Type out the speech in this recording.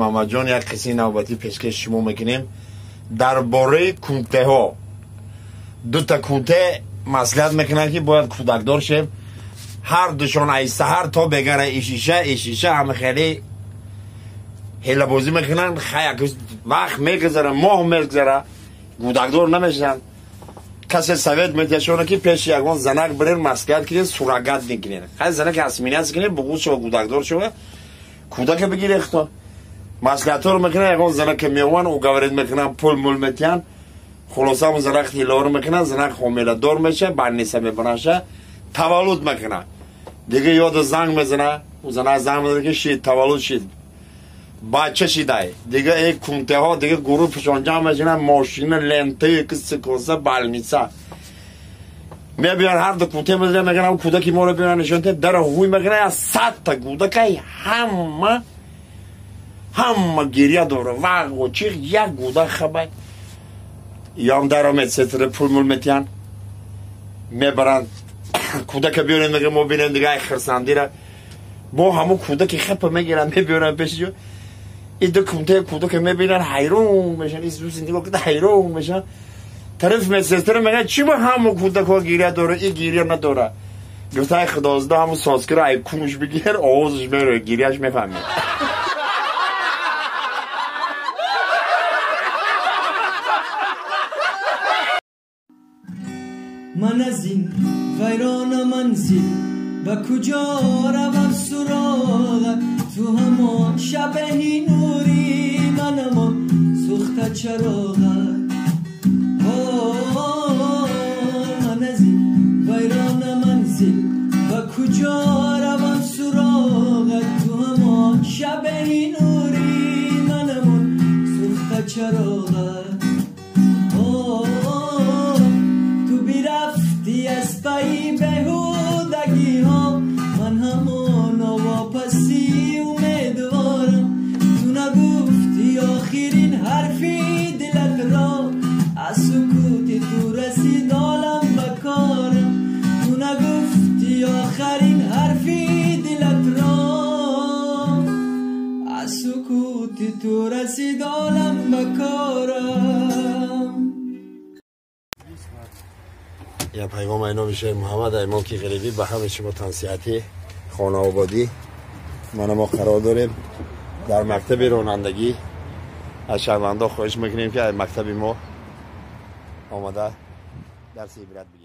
Муҳаммадҷон як қиссаи навбатӣ пешкаши шумо мекунем дар бораи кунтеҳо. Дута кунте маслиҳат мекунанд, ки бояд кӯдакдор шем. Ҳар душон ай саҳар то бегара ишиша ишиша ҳама хеле ҳелабозӣ мекунанд. Хая вақт мегузара, моҳ мегузара, кӯдакдор намешаванд. Касе совет метиҳад, ки пеши ягон занак бирен, маслиҳат кунед, сурагат мекунед. Хай занак асминат кунед, буғуз шава, кӯдакдор шава, кӯдака бигиред хто. Маслиҳатҳоро мекунанд, ягон занака меованд, уговорить мекунанд, пул мул метиҳанд. Хулоса он занак ҳилоро мекунанд, занак ҳомиладор мешавад, больница мебараша, таваллуд мекунад. Дига ёда занг мезана, занак занг мезана, ки шид, таваллуд шид, бача шидай. Дига э кунтеҳо дига гурӯҳшон ҷамъ мешаванд, мошина, лентаи киси коса, больница мебиён. Ҳар ду кунте мезананд, мегӯянд, кӯдаки моро биёран, нишон диҳед. Дара ҳуй мекунанд, аз 100-та кӯдакай ҳама гиря дора, вағу чих, як кӯдак хабай. Ём дара медсестра пул мул метиҳанд, мебаранд, кӯдака биёрем, мегӯям, мо бинем. Дига ай хирсандира бо ҳамун кӯдаки хапа мегиранд, мебиёранд пеши ҷо. И ду кунте кӯдака мебинанд, ҳайрон мешаванд. Исус нигоҳ кунда ҳайрон мешаванд. Тараф медсестра мегӯяд, чӣ ба ҳамун кӯдакҳо гиря дора, и гиря надора? Гуфта, ай худозда, ҳамун соскира ай кунуш бигир, овозаш мерояд, гиряш мефаҳмед. Ман аз ин вайрона манзил ба куҷо равам суроғат? Ту ҳамон шабеҳи нури манамон сӯхта чароғат. Ман аз ин вайрона манзил ба куҷо равам суроғат? Ту ҳамон шабеҳи нури манамон сӯхта чароғат. Ту бирафтӣ аз пайи беҳудагиҳо, ман ҳамоно вопасӣ умедворам. Ту нагуфтӣ охирин ҳарфи дилатро, аз сукути ту расид олам ба корам. Ту нагуфтӣ охарин ҳарфи дилатро, аз сукути ту расид олам ба корам. Я пайғом ай номи Шер Муҳаммад, ай молки ғарибӣ ба ҳамаи шумо тансиҳатӣ хонаободӣ. Мана мо қарор дорем дар мактаби ронандагӣ. Аз шаҳрвандо хоҳиш мекунем, ки ай мактаби мо омада дарси ибрат бигиранд.